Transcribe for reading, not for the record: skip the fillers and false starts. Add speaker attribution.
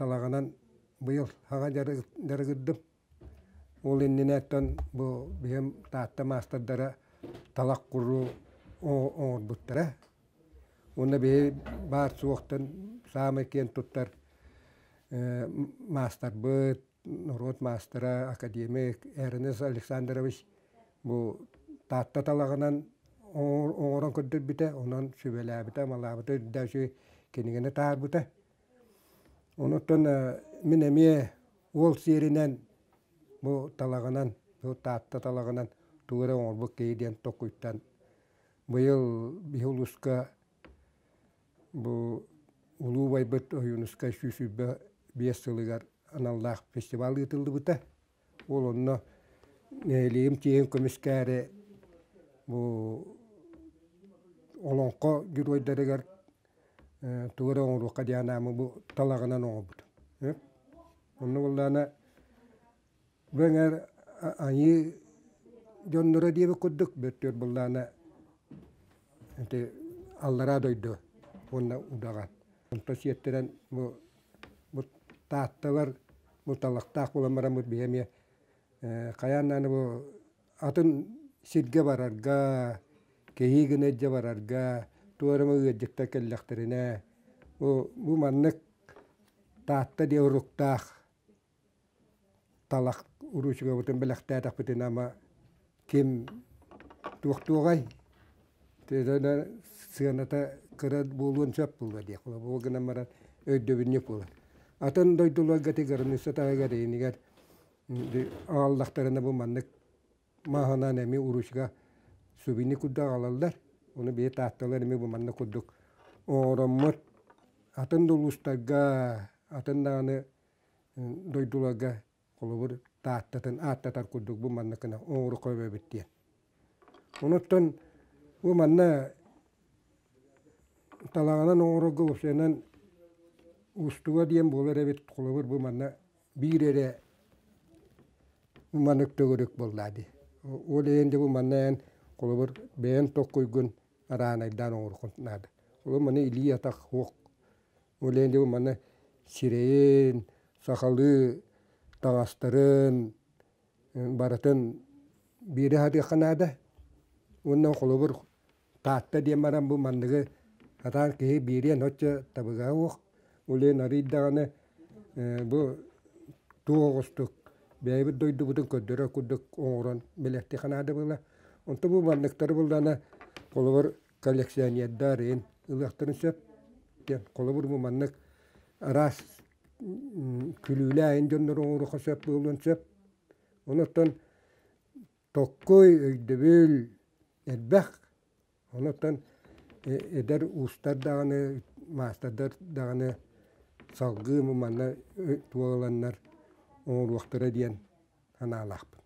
Speaker 1: талаҕынан быйыл саҥа дьарыгырдым. Ол иннинэ оттон бу биһим Таатта маастардара талах куру оҥорбуттара. Уонна биһи баар суохтан саамай киэн туттар маастарбыт, норуот маастара, академик Эрнест Александрович бу Таатта талаҕынан оҥорон көрдөрбүтэ, онон сүбэлээбитэ-амалаабыта үрдээх үчүгэй кинигэни таһаарбыта. Онуттан мин эмиэ уол сиэринэн бу талаҕынан, бу Таатта талаҕынан тугу эрэ оҥорбут киһи диэн толкуйтан быйыл биһи улууска бу улуу убайбыт Ойуунускай 125 сылыгар аналлаах фестиваль ыытыллыбыта. Ол онно нэһилиэгим чиэһин көмүскээри бу олоҥхо геройдарыгар тугу эрэ оҥоруохха диэн анааммын бу талаҕынан оҥорбутум. Онно буоллаҕына бу эҥээр айыы дьонноро диэбит курдук бөртүөр буоллаҕына ити аллараа дойду уонна удаҕан. Онтон сиэттэрэн бу бу Таатталар бу талахтаах буолан бараммыт биһи эмиэ хайаан даҕаны бу атын сиргэ барарга, кэһии гына илдьэ барарга, туох эрэ ыалдьыттар кэллэхтэринэ бу бу маннык Таатта диэн уруктаах талах уруучукабытын бэлэхтээтэхпитинэ ама ким туохтуоҕай сыаната кыра буолуон сөп буолуо диэх ол гынан баран өйдөбүнньүк буолар. Атын дойдуларга ити кыраныысса таһыгар иһинигэр аҕаллахтарына бу маннык маһынан эмиэ уруучука сувенир курдук аҕалаллар. Ону бэйэ таатталар эмиэ бу маннык курдук оҥороммут атын да улуустарга атын даҕаны дойдуларга холобур Тааттатын ааттатар курдук бу маннык гына оҥоруохха эбит диэн. Онуттан бу манна талаҕынан оҥорорго уопсайынан уустуга диэн буолар эбит. Холобур бу манна биир эрэ маннык төгүрүк буоллаа дии. Ол иһин дьэ бу манна эн холобур бэйэҥ толкуйгун араанайдаан оҥоруоххун наада. Холобур маны илии-атах суох. Ол иһин дьэ бу манна сирэйин, сахалыы таҥастарын барытын биири аһатыахха наада. Уонна холобур Таатта диэн баран бу манныгы сатаан киһи биэриэн оччо табыгаһа суох. Ол иһин арыый даҕаны бу туох оҕустук бэйэбит дойдубутун көрдөрөр курдук оҥорон бэлэхтиэххэ наада буолла. Онтон бу манныктары буллаҕына холобур коллекционердар иһин ылыахтарын сөп диэн холобур бу маннык араас күлүүлээх дьоннору оҥоруохха сөп буолуон сөп. Онуттан Токкуй, өйдөбүл элбэх. Онуттан эдэр уустар даҕаны, маастардар даҕаны салгыы манна туоланнар оҥоруохтара диэн санаалаахпын.